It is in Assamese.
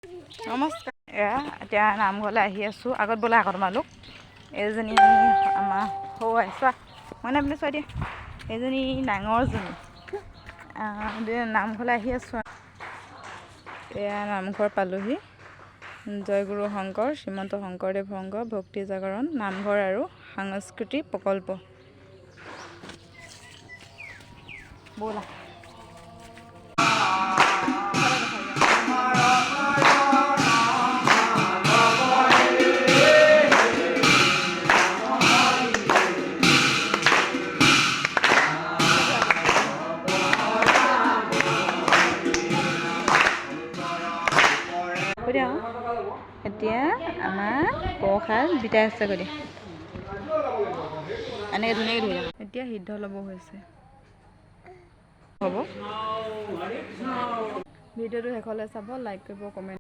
নমস্কাৰ। এয়া এতিয়া নামঘৰলৈ আহি আছোঁ। আগত ব'লা আকৌ তোমালোক। এইজনী আমাৰ সৰু আই, চোৱা মই পিনে চোৱা দিয়া। এইজনী ডাঙৰজনী। নামঘৰলৈ আহি আছোঁ। এয়া নামঘৰ পালোহি। জয়গুৰু শংকৰ শ্ৰীমন্ত শংকৰদেৱ সংঘ ভক্তি জাগৰণ নামঘৰ আৰু সাংস্কৃতিক প্ৰকল্প। ব'লা। কৈ দিয়া আকৌ। এতিয়া আমাৰ প্ৰসাদ বিতাই আছে, কৈ দিয়া। এনেকৈ ধুনীয়াকৈ ধুই দিয়া। এতিয়া সিদ্ধ ল'ব হৈছে। হ'ব, ভিডিঅ'টো শেষলৈ চাব, লাইক কৰিব, কমেণ্ট।